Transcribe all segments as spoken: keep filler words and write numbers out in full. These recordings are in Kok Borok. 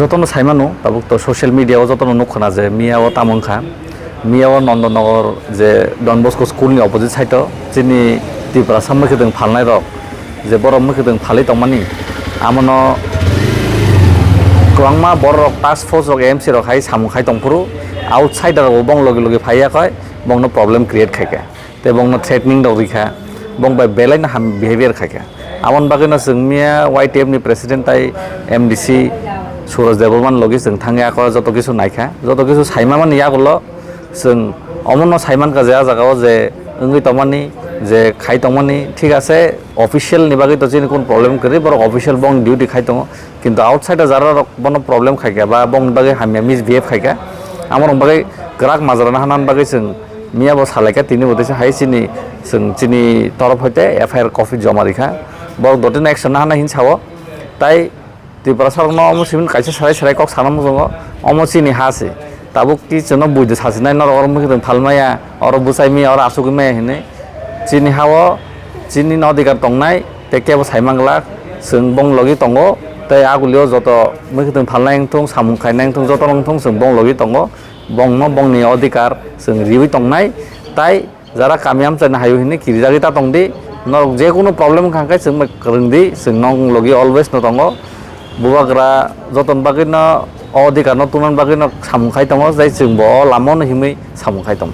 Jotono saimano, tabuk to social media o jotono nukkhana je miya o tamo wngkha. Miya o Nondonogor je Don Bosco school ni opposite side o chini Tiprasa mwkhwtwng phalnai rok je borok mwkhwtwng phalwi tongmani, amono kwbangma borok rok, task force rok, M C rok hai samung khai tongphuru, outsider rok bong logi logi phaiya khai bongno problem create khaikha. Tei bongno threatening rok rikha, bong bai belai no ham behavior khaikha. Amoni bagwi no chwng miya Y T F ni president tai M D C Suraj Debbarma ni logi chwng thangwi ako joto kisu naikha, joto kisu saimamani yagulo chwng omono saimankha je ah jagao je wngwi tongmani, je khai tongmani, thik ase, official ni bagwi to chini kun problem kwrwi, borok official bong duty khai tongo, kintu outside o jara rok bono problem khaikha ba bongni bagwi hamya misbehave khaikha, amorok bagwi kwrak majra nahana bagwi chwng miya bo salaikha, tini bo teisa hai chini, chwng chini torof hoite F I R copy joma rikha, borok dotino action nahana hin sao. Tai Tiprasa rokno omo simin kaisa sarai sarai kok sana muchungo, omo chini ha se, tabuk ti chwngno buido sachinai norok oro mwkhwtwng phalmaya, oro bwsai maya, oro asugwi maya hinwi. Chini ha-o chini no adhikar tongnai, tei kebo sai manglak, chwng bong logi tongo, tei agulio joto mwkhwtwng phalnai wngthung, samung khainai wngthung, jotono wngthung chwng bong logi tongo, bongno bongni adhikar chwng riwi tongnai, tai jara kami amchaini hayo hinwi kirijagwi ta tongdi, norok jekunu problem wngkha khe chwng bai kwrwngdi, chwng nong logi always no tongo. Bubagra jotoni bagwi no o adhikar no tungna bagwi no samung khai tongo, tei chwng bo o lama no himwi samung khai tongo.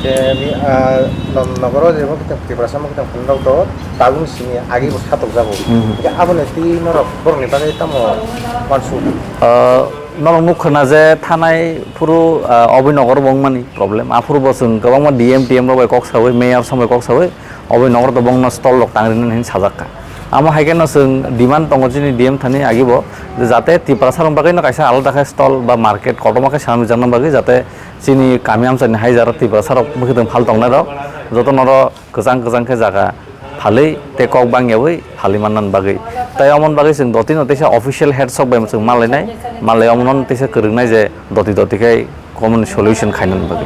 Je mi, ah, non nogoro je mo kitang Tiprasa mo kitang phunrok do tabung simi agi bo satok jago. Mhm. Hingke aboni twi norok borokni bagwi tamo uansuk? Ah, norok nukha na je thanai phuru, ah, oboi nogoro bo wngmani problem. Aphuru bo chwng kwbangma D M T M rok bai kok sawi, mayor song bai kok sawi, oboi nogoro to bongno stall rok tang rinani hinwi sajak kha. Amo hai kheno chwng demand tongo chini D M thani agi bo, je jate Tiprasa rok bagwi no kaisa alada khe stall ba market kotorma khe sanani bagwi jate chini kami amchaini hai jara Tiprasa rok mwkhwtwng phal tongnai rok joto noro kwchang kwchang khe jaga phalwi tei kok bangyawi phalwi mannani bagwi. Tai omoni bagwi chwng dotino teisa official head sok bai chwng malainai, malai omono teisa kwrwngnai je doti doti khai common solution khainani bagwi.